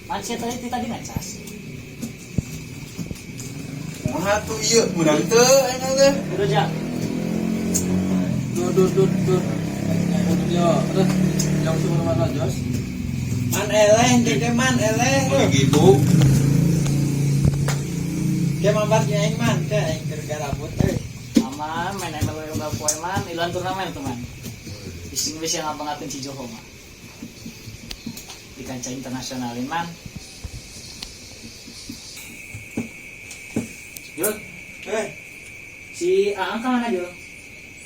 Man sia tadi ti tadi ngacas. Kumaha tuh ieu meunang teu aing teh. Udah ja. Dur dur dur dur. Yo, terus jam sepuluh mana Jos? Man eleh teh man eleh. Gitu. Ke mambar jeung aing man teh aing keur garabut euy. Aman main ML unggal poe man, iluan turnamen tuh man. Bising wis yang ngabangakeun si Joko mah. Di kancah internasionalin man. Jul, Eh, si Aang ka mana Jul?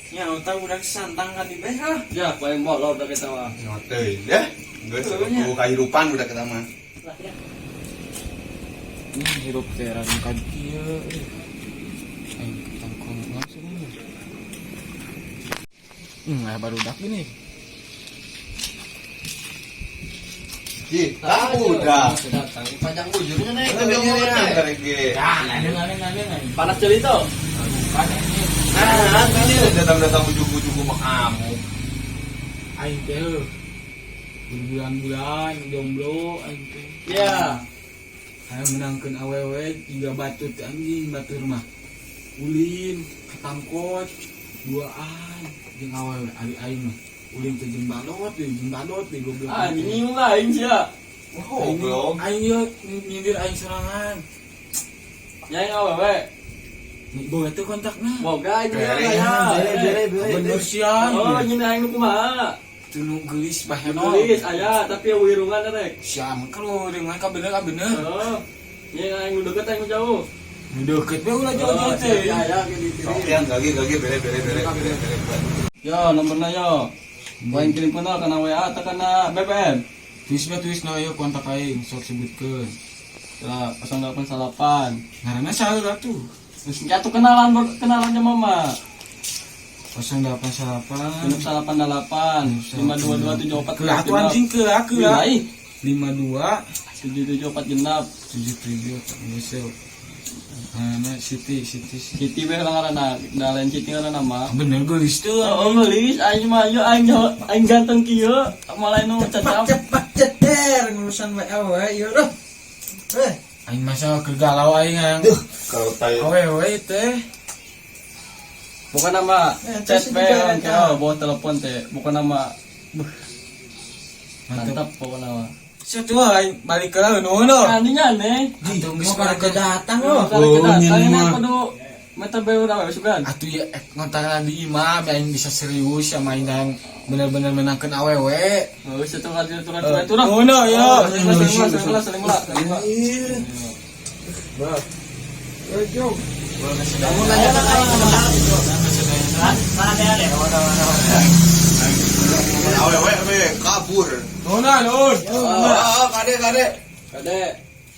nya utang budak santang ka di beh ah. Ya, paling molor udah kita mah. Nyote ya. Geus kudu kahirupan budak eta mah. Lah ya. Hirup teh rada ka kieu euy. Aing tangkong langsung. Aya barudak gini. Ji, ah udah. Datang panjang bujurnya naik Itu nyeri ge. Ah, aneh aneh aneh aneh. Panas cerita. Bukan anjing. Nah, kan ini datang-datang ujung-ujung mah kamu. Aing teh heuh. Berbulan-bulan jomblo aing teh. Ya. Hayang menangkeun awewe jiga batur teh anjing batur mah. Ulin katangkot duaan jeung awewe ari aing mah. Ulin teh jeung badot deui jeung badot deui goblok. Ah, nyinggung aing sia. Goblok. Aing ieu nyindir aing sorangan. Nyaing awewe. Boga teh kontakna. Boga aing Bere, ya. Bere bere bere. Bener sian. Oh, nyindir aing nu kumaha? Teu nu geulis baheno. Tulis aya tapi wirungan rek. Siam kalau dengan kabener kabener. Oh. Nyaing aing nu deket aing nu jauh. Nu deket we ulah jauh-jauh teh. Ya ya gitu. Sok yang gage gage bere bere bere bere bere. Yo, nomorna yo. Gua yang kirim kenal kana WA atau kana BBM? Tulis bae tulis na ieu kontak aing sok sebutkeun. Lah, 088. Ngaranna saha atuh? Terus jatuh kenalan kenalan sama mama. 088 688 522 74 Kelah atuh anjing kelah kelah. Wilayah 52 77 4 genap 77 geus euy. Ngaranna Siti Siti Siti. Siti we lah ngaranna, da lain Siti ngaranna mah. Bener geulis teu. Oh, geulis aing mah ieu aing aing ganteng kieu malah nu Cepat cacap. cepat ceter ngurusan WA we ieu loh. Eh, Aing masa keur galau aing hayang Kalau tai awewe teh. Bukan nama Eh, chat terus we juga orang eta. keo bawa telepon teh, bukan nama Buh, Mantap. mantap pokoknya mah. Satu aing balik ke lah nuhun loh. Anehnya aneh. Atuh geus mau pada datang loh. Kalau kita Oh, datang ini ini mah. kudu meta bae urang we sugan. Atuh ya ngontakan di imam aing bisa serius sama aing yang bener-bener menangkeun awewe. Oh, wis itu kan turun turun turun. Nuhun loh ya. Saling lah, saling lah, saling lah, saling lah, saling lah. Eh, jom. Kamu nanya ke aing. Mana ada ada. awewe we kabur. Nuhun lah, nuhun. Oh, kade kade. Kade.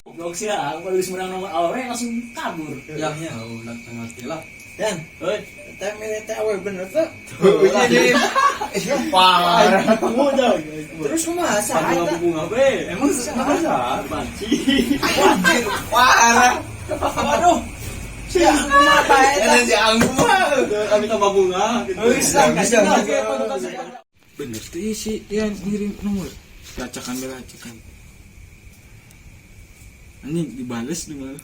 Goblok sih Aang kalau geus menang nomor awewe langsung kabur. Ya, oh, lah ngerti lah. Dan Hei, teh milih teh awe bener tuh. Ini parah. udah. Terus kumaha saha Bunga eta? bunga be. Emang masa? Banci. Anjir, parah. Waduh. Si kumaha bae eta? Ada si Anggu mah. Kami tambah bunga gitu. Geus lah, Bisa, kasih bisa. Bener teh si dia ngirim nomor. Acakan bela acakan. Anjing dibales di mana?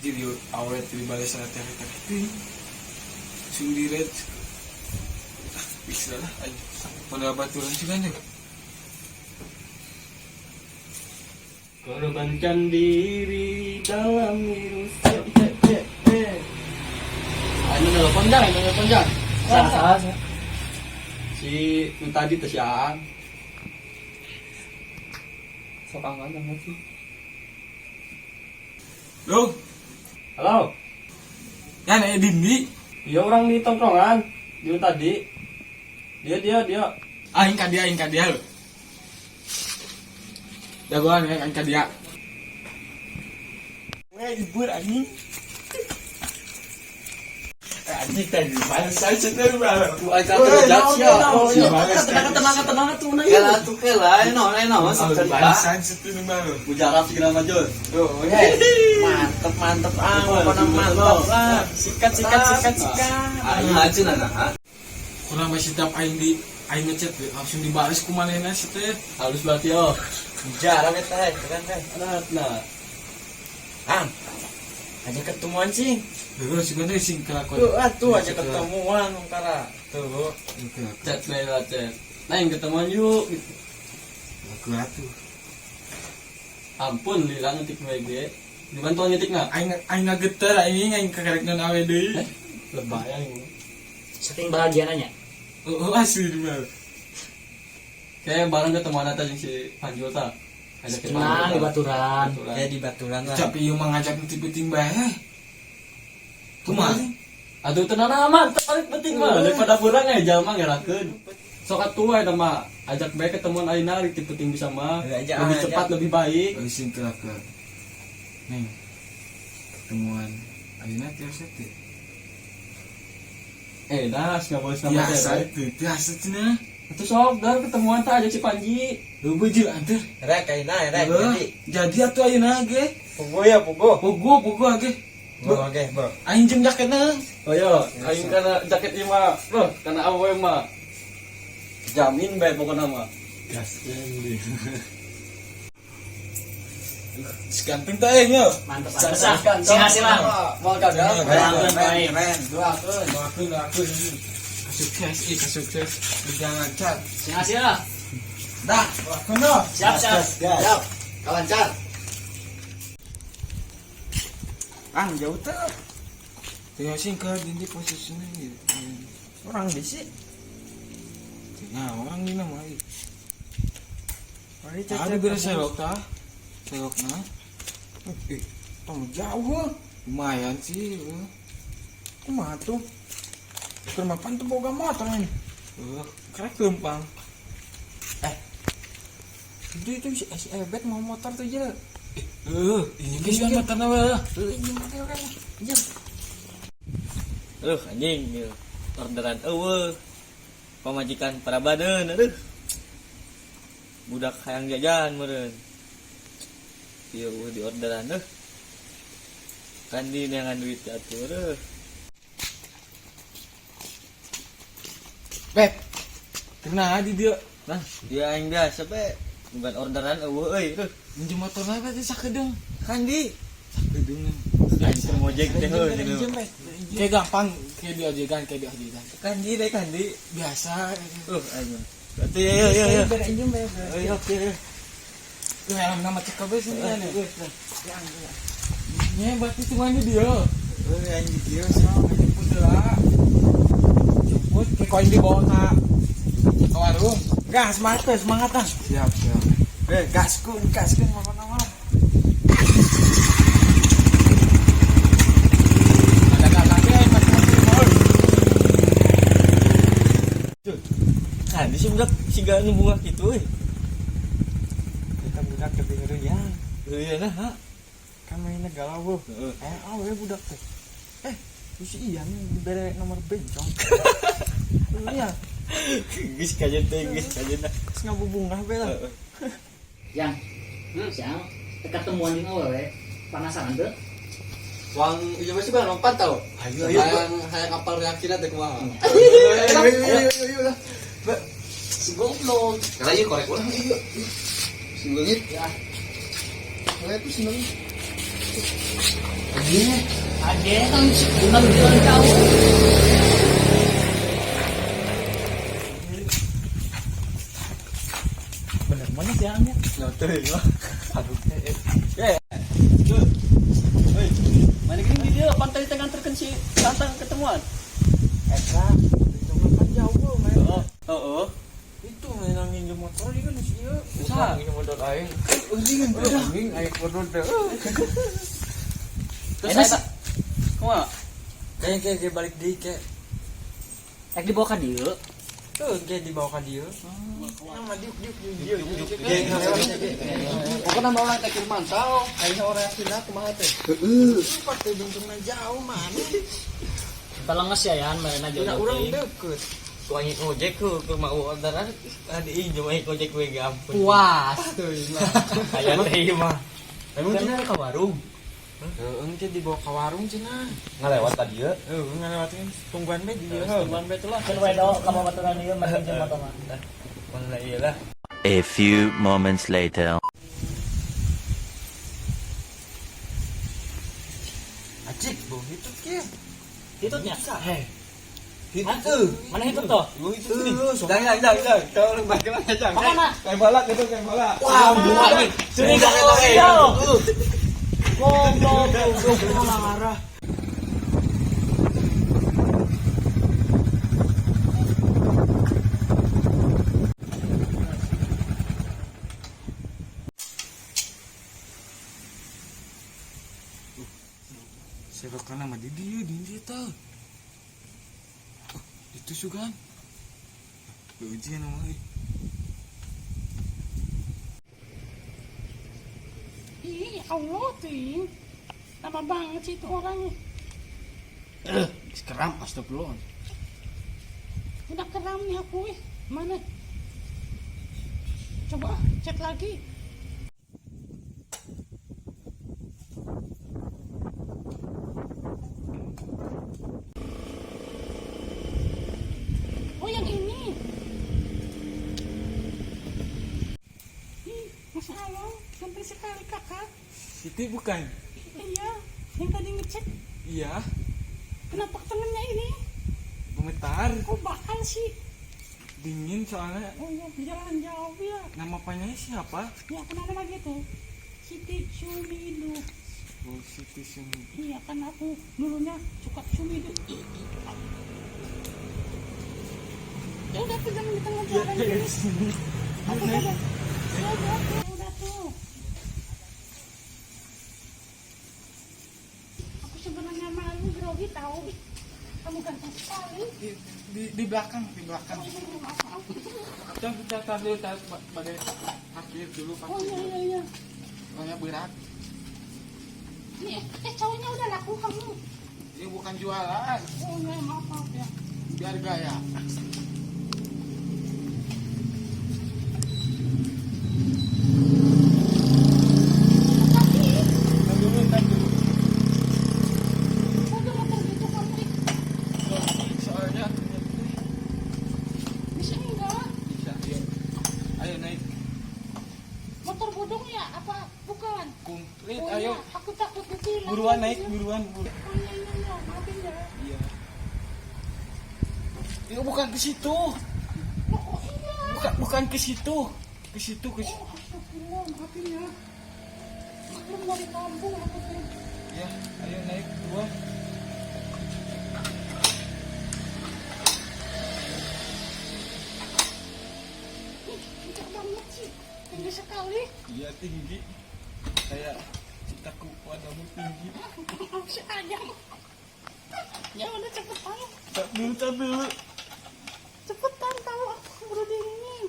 Jadi awet dibales sana teh teh. Sing di red. Ah, bisa lah aing. Pada baturan sih kan ya. Korbankan diri dalam virus. C C C C. Ayo telepon jang, ayo telepon jang. Saha saha. saha. Si nu tadi teh si Aang. Sok angkat angkat sih. Loh, Halo. yan eh Dindi. Iya orang di tongkrongan. Di nu tadi. Dia dia dia. Aing ka dia, aing ka dia. Jagoan ya, aing ka dia. Weh, libur anjing. Eh, anjing tadi balas aja tuh, bro. Ku aing ka sia. Tenang tenang tenang tuh na Kela tuh kela, eno eno sok cerita. Balas aja tuh, bro. Mujarab segala macam. Tuh, eh. Mantep mantep ah, pokoknya mantep lah. Sikat, sikat, sikat, sikat. Aing aja nah. Kurang masih setiap aing di aing ngechat deh, langsung dibales ku manehna sih teh. Halus berarti oh. Mujarab eta eh, keren teh. Nah, nah. Ang. Aja ketemuan sih. Heeh, sih teh sing kelakuan. Tuh, ah, tuh aja ketemuan ungkara. Tuh. Chat bae lah chat. Nah, yang ketemuan yuk. Gitu. Aku atuh. Ampun, lila ngetik WG. Dibantuan ngetik nggak? Aing aing ngageter aing aing kakarek non awe deui. Lebay aing. Saking bahagia nanya. Oh, asli mah. Kayak bareng ketemuan aja jeung si Panjul ta. Ajak Tenang di baturan. Ya di baturan lah. Tapi ieu mah ngajak nu penting bae. Kumaha? Aduh tenang amat, paling penting mah daripada kurang ya jalma ngerakeun. Sok atuh eta mah ajak bae ketemuan ayeuna rek ti penting bisa mah. Aja, Lebih aja. cepat lebih baik. Oh, sing kelakuan. Neng. Ketemuan ayeuna tiasa teh. Eh, dah, nggak boleh sama Biasa cewek. itu, biasa cenah. Atuh sok dar ketemuan tah ajak si Panji. Leubeut jeung anter. Rek ayeuna rek Heuh, jadi. Jadi atuh ayeuna ge. Pugu ya pugu. Pogo pogo ge. Bo, oke, bo. Aing jeung jaketna. Oh iya, aing kana jaket ieu mah, loh, kana awewe mah. Jamin bae pokona mah. Gas Ganteng teh aing yo. Mantep mantep. Sing hasil lah. Mau kagak? Keren, Keren, keren, keren. Doakeun, doakeun, doakeun. Sukses, ih sukses. Jangan cat. Sing hasil lah. Dah, doakeun no. Siap siap. Siap. Kalancar. Ang jauh tuh. Tinggal sing ke dindi posisinya gitu. Orang di sih. Nah, orang ini mah. Mari Ada beres serok tah. Serokna. Eh, tong jauh. Heuh. Lumayan sih. Heuh. Kumaha tuh? Keur mapan tuh boga motor ini. Heuh, krek lempang. Itu itu si si Ebet mau motor tuh je. Heuh, ini geus kan motorna we. Tuh ini motor kan. Je. Anjing, ieu. Orderan eueuh. Pamajikan para badeun, aduh. Budak hayang jajan meureun. Ieu eueuh di orderan euh. Kan di neangan duit atuh eueuh. Bet. Kena di dia. Nah, dia aing biasa be. Bukan orderan eueuh euy, euh. Minjem motorna we teh sakedeung. Kan di. Sakedeung. Aing teu ngojek teh heuh cenah. Kayak gampang kayak diojegan, kayak diojegan. Kan di deh kan di. Biasa. Aing. Berarti ya ya ya. Bere injem be. Ayo oke. Tuh helm nama cekap we sini ya. Nya berarti cuma ini dia. Euy anjing dia sih. Jemput lah. Jemput ke koin dibawa ke warung. Gas semangat tuh, semangat ah. Siap, siap. Eh, gaskun, gaskun pokoknya mah. Ada kakaknya yang masih mau. Kan di sini budak siga nu bunga kitu euy. Kita budak tapi ngeri ya. Heuh nah, ha. Kan mainnya galau bu. Heeh. Eh, awe budak teh. Eh, si Ian dibere nomor bencong. Iya, Geus kajen teh, geus kajen dah. geus ngabubungah be lah. Heeh. Yang, siang, ketemuan jeung awewe, penasaran tuh? Wang ieu mah sih bang lompat tau. Ayo, ayo. Hayang hayang apal reaksina teh kumaha. Ayo, ayo, ayo, ayo, lah. Si goblok. Kala ieu korek ulah ieu. Sing leungit. Ya. Kala itu sing leungit. Ade kan undang jalan kau. Bener mana sih angnya? Nyote lah. Aduh. Eh. Hei. Mana gini di dia pantai tengah nganterkeun si Santang ketemuan. Eta, itu mah kan jauh bu, main. Heeh. Heeh. Itu main nginjem motor ieu kan si ieu. Usaha. Nginjem motor aing. Anjing, anjing aing kudu teh. Terus Enak saya kumaha? Kayak kayak kayak balik deui kayak. Rek dibawa ka dieu. Tuh, kayak dibawa ka dieu. Nama diuk diuk diuk diuk. Pokoknya mah orang teh keur mantau, ayeuna orang Cina kumaha teh? Heeh. Partai bentungna jauh mana? Kita lenges ya yan, mereka Udah jauh urang teuing. deket. Ku aing ojek ku ke mau orderan tadi injem aing ojek we ge ampun. Puas tuh mah. Aya teh ieu mah. Emang cenah ka warung? Heeh, teh dibawa ke warung cenah. Ngalewat tadi ya. Heeh, ngalewatin tungguan be di dieu. Tungguan be tuh lah. Kan wedo ka babaturan ieu mah jeung motor mah. Mana ieu lah. A few moments later. Acik, bau hitut kieu. Hitutnya. Heh. Hah? Mana hitut tuh? Dang dang dang dang. Kau orang bagaimana jang? Mana? Kayak bola gitu, kayak bola. Wah, dua nih. Sini gak yo. Goblok, goblok marah. Serokan sama di dia, di dia tau. Oh, itu sugan. Ujian nama euy. Ih, Allah ting. Lama banget sih itu orangnya. Keram astagfirullah. Udah keram nih aku, ih. Mana? Coba cek lagi. Oh, yang ini. Ih, Masya Allah, sampai sekali kakak. Siti bukan? Iya, yang tadi ngecek. Iya, Kenapa tangannya ini? gemetar, Kok bakal sih? dingin soalnya. Oh iya, perjalanan jauh ya. Nama panjangnya siapa? Ya, aku nama lagi tuh. Siti Sumidu. Oh, Siti Sumi. Iya kan aku dulunya suka Sumidu. Ih, ih. Ya udah tuh jangan di tengah jalan gini. Aku udah. Ya udah tuh, udah tuh. Aku sebenarnya malu grogi tahu. Ih, kamu ganteng sekali. Di belakang, di belakang. Oh iya, maaf, maaf. Jangan kita taruh taruh pada parkir dulu, Oh parkir. iya iya iya. Soalnya berat. Nih, cowoknya udah laku kamu. Ini bukan jualan, Oh iya, maaf, maaf ya. biar gaya. Tapi, Ntar dulu, ntar dulu. kok udah motor gitu kamu? Ih, Soalnya bisa enggak? bisa, ayo. Ayo naik. Motor bodong ya? Apa bukan? Komplit, Oh ayo. iya, aku takut ditilang. Buruan naik, buruan, buruan. Oh iya, iya, iya, maafin ya. Iya. Ya bukan ke situ. Loh, kok iya? Bukan bukan ke situ. Ke situ, ke situ. Oh, astagfirullah, maafin ya. Maklum dari kampung aku tuh. Ya, ayo naik buruan. Ih, kencang banget sih. Tinggi sekali. Iya tinggi. Kayak cintaku padamu tinggi. Si ayam. Ya udah cepetan. Tak dulu, tak dulu. Cepetan tahu aku baru dingin.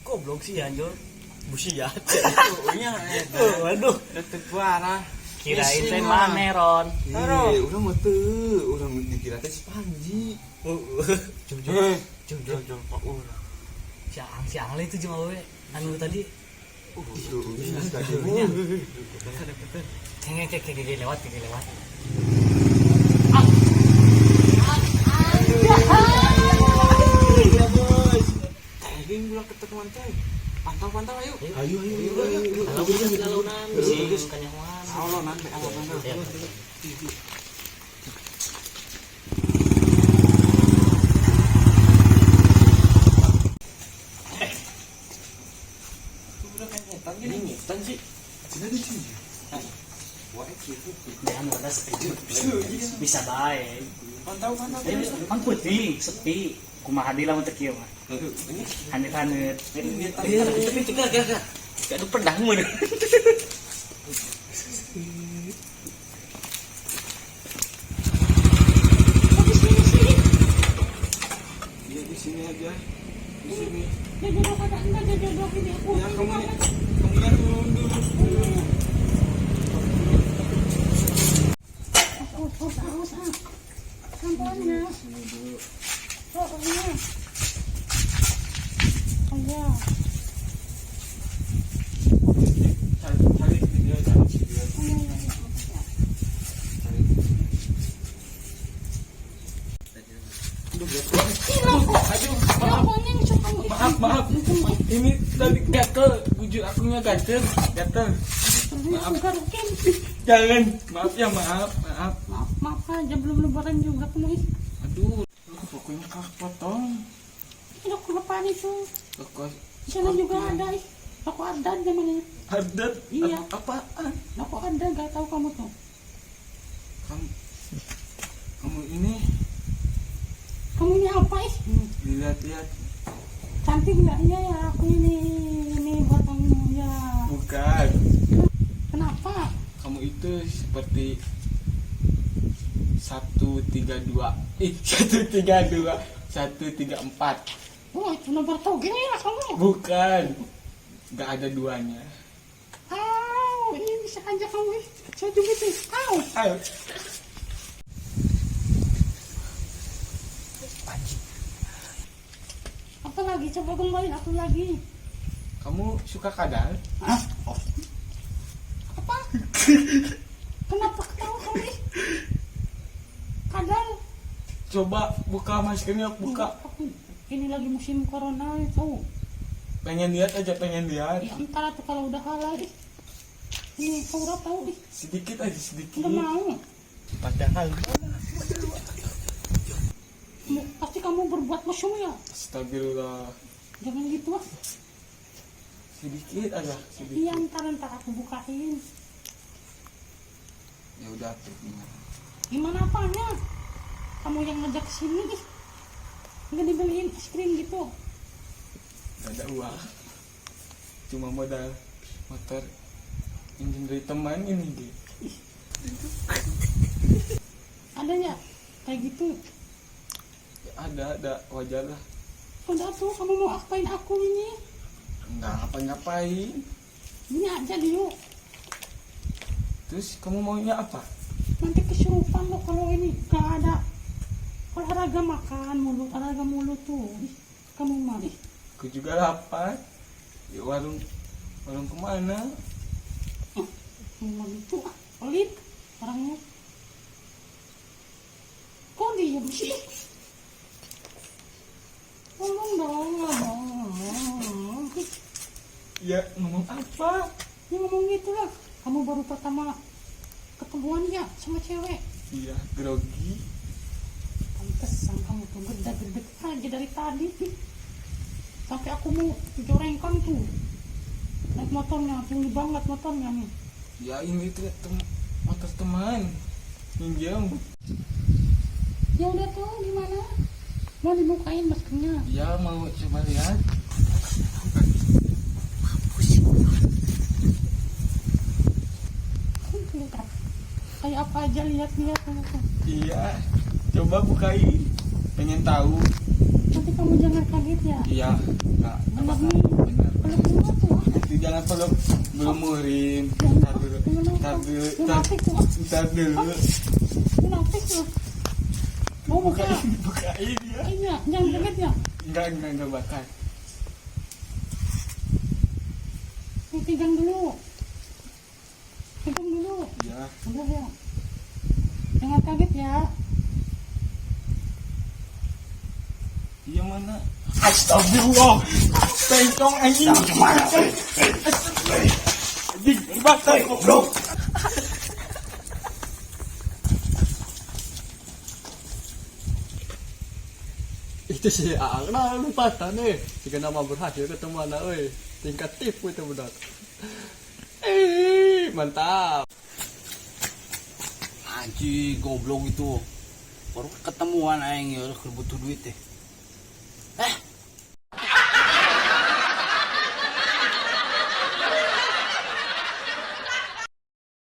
Goblok sih anjur. Busi ya. Nya, Waduh, detik parah. kirain teh mana Ron. Eh, urang mah teu, urang dikira teh si Panji. Jom jom. Jom jom jom pak urang. Si Ang, si Ang itu jeung awewe anu tadi. Kenge kenge kenge lewat kenge lewat. Iya, bos. Teh ulah ketemuan teh. Pantau pantau ayo. Ayo, ayo, ayo, ayo. Kalau bisa lalaunan, bisi kanyahoan. Allah nanti Allah nanti. Ya. Ini ngetan sih. Cina di sini. Jangan wadas bisa bae. Pantau pantau. Kan putih, sepi. Kumaha deui lamun teu kieu mah. Haneut-haneut. Iya, tapi cekak kira. Gak ada pedang mah. Apanya? Sini dulu. Oh, iya. Oh iya. Cari, cari video, cari video. Oh iya, iya, iya. Cari. Aduh, maaf. Maaf, maaf. Ini tadi gatel, bujur akunya gatel, gatel. Maaf. Garukin. Jangan, maaf ya, maaf, maaf. Maaf, maaf aja belum lebaran juga kamu ih. Aduh, pokoknya kau potong. Ini aku apaan itu? Kok Di sana juga ada ih. Aku ada namanya. Ardat? Iya. Apaan? Aku ada nggak tahu kamu tuh. Kamu, kamu ini Kamu ini apa ih? dilihat-lihat. Cantik nggak? Iya ya, aku ini buat kamu ya. Bukan. Kenapa? Kamu itu seperti 132, 132, 134. Wah, itu nomor toge ya kamu. Bukan, nggak ada duanya. Aw, ini bisa aja kamu ih. Saya juga tuh. Aw. Ayo. Apa lagi? Coba kembali aku lagi. Kamu suka kadal? Apa? Kenapa ketawa kamu ih? Kadal. Coba buka maskernya, buka. Aku, ini lagi musim corona itu. Pengen lihat aja, pengen lihat. Ya entar tuh kalau udah halal ih. Ini aurat tahu ih. Sedikit aja, sedikit. Nggak mau. Padahal Pasti kamu berbuat mesum ya. Astagfirullah. Jangan gitu ah. Sedikit aja, sedikit. Iya ntar ntar aku bukain. Ya udah tuh gimana? Gimana apanya? Kamu yang ngajak sini ih. Nggak dibeliin es krim gitu. Gak ada uang. Cuma modal motor minjem dari teman ini gitu. Ada ya? Kayak gitu. Ya, ada, wajar lah. Udah tuh kamu mau apain aku ini? Nggak ngapa-ngapain. Ini aja yuk. Terus kamu maunya apa? Nanti kesurupan loh kalau ini gak ada olahraga makan mulut, olahraga mulut tuh. Ih, kamu mah ih. Aku juga lapar. Ya warung, warung kemana? Kamu mah gitu ah, pelit orangnya. Kok diem sih? Ngomong dong, ngomong. Ih, Ya ngomong apa? ya ngomong gitu lah. Kamu baru pertama ketemuan ya sama cewek. Iya, grogi. Pantesan kamu tuh gerdak-gerdek aja dari tadi. Ih. Sampai aku mau dijorengkan tuh. Naik motornya, tinggi banget motornya nih. Ya ini tuh motor teman. Minjem. Ya udah tuh gimana? Mau dibukain maskernya? Ya mau coba lihat. Kayak apa aja lihat-lihat kamu tuh. Iya. Coba bukain. Pengen tahu. Nanti kamu jangan kaget ya. Iya, enggak. Bener nih. Bener. Peluk dulu tuh. Ah. Nanti jangan peluk, belum murim. Ntar dulu. Ntar dulu. Ntar, Munafik tuh. Ah. ntar dulu. Munafik tuh. Mau buka? Bukain, bukain ya. Iya, jangan kaget ya. Enggak bakal. Nih, pegang dulu. Pegang dulu. Iya. Udah ya. Jangan kaget ya. Iya mana? Astagfirullah. Pencong anjing. Anjing, berbakar goblok. Itu si Aang nah lompatan eh. Jika nama berhasil ketemu anak euy. Tingkat tipu itu budak. Eh, mantap. Anjing goblok itu. Baru ketemuan aing ya udah butuh duit deh.